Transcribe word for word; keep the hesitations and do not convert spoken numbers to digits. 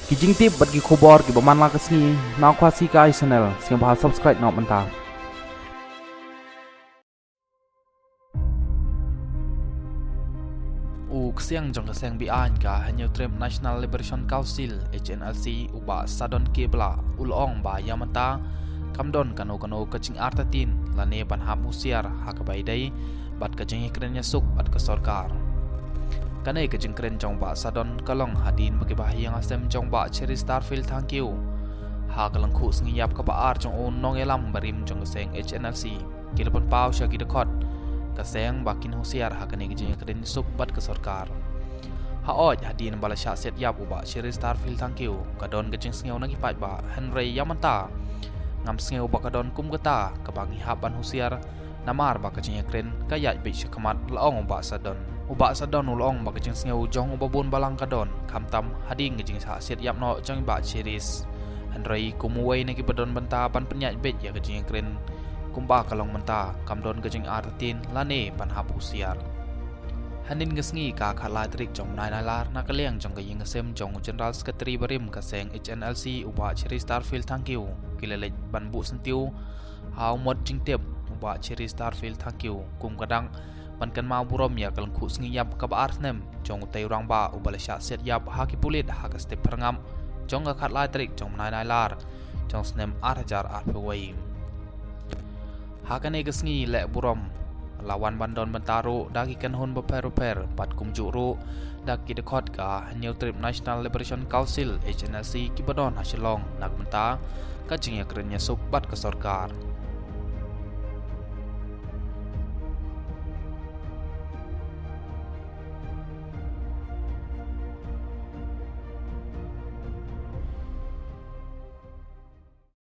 Ki jingtip bad ki khubor kiba man la ka sngi na Khasi Kai Channel, sngewbha subscribe noh mynta. U ksiang jong ka seng beaiñ ka Hynñiewtrep National Liberation Council, H N L C, u Bah Sadon K Blah, u la ong ba ïa mynta kam don kano kano ka jingartatien lane ban hap husiar ha kaba ïadei bad ka jingïakren ïasuk bad ka sorkar. Kane ka jingkren jong Bah Sadon ka long hadien ba ki bahaïing hasem jong Bah Cheri Starfield Thangkhiew ha ka lyngkhuh sngi ïap kaba ar jong u nongïalam barim jong ka seng H N L C ki la pynpaw sha ki dkhot ka seng ba kin husiar ha kane ka jingïakren ïasuk bad ka sorkar. Hooid, hadien ba la shah siat ïap u Bah Cheri Starfield Thangkhiew ka don ka jingsngew na ki paidbah, hynrei ïa mynta ngam sngew ba ka don kum kata kaba ngi hap ban husiar, namar ba ka jingïakren ka ïaid beit sha khmat, la ong u Bah Sadon. U Bah Sadon u la ong ba ka jingsngew jong u ba bun balang ka don, khamtam hadien ka jingshah siat ïap noh jong i Bah Cheri. Hynrei kum uwei na kiba don bynta ban pynïaid beit ïa ka jingïakren kumba ka long mynta, kam don ka jingartatien lane ban hap husiar. Hadien ka sngi ka khatlai tarik jong u bnai Nailar, na ka liang jong ka ïing ka sem jong u General Secretary barim ka seng H N L C, u Bah Cheri Starfield Thangkhiew, ki la leit ban buh syntiew ha u mot jingtip u Bah Cheri Starfield Thangkhiew kum ka dak ban kynmaw burom ïa ka lyngkhuh sngi ïap kaba ar snem jong utei u rangbah uba la shah siat ïap ha ki pulit ha ka step phyrngap jong ka khatlai tarik jong u bnai Nailar jong u snem ar hajar arphew wei. Ha kane ka sngi leh burom la wan ban don bynta ruh da ki kynhun bapher bapher bad kumjuh ruh da ki dkhot ka Hynñiewtrep National Liberation Council, H N L C, kiba don ha Shillong na ka bynta ka jingïakren ïasuk bad ka sorkar.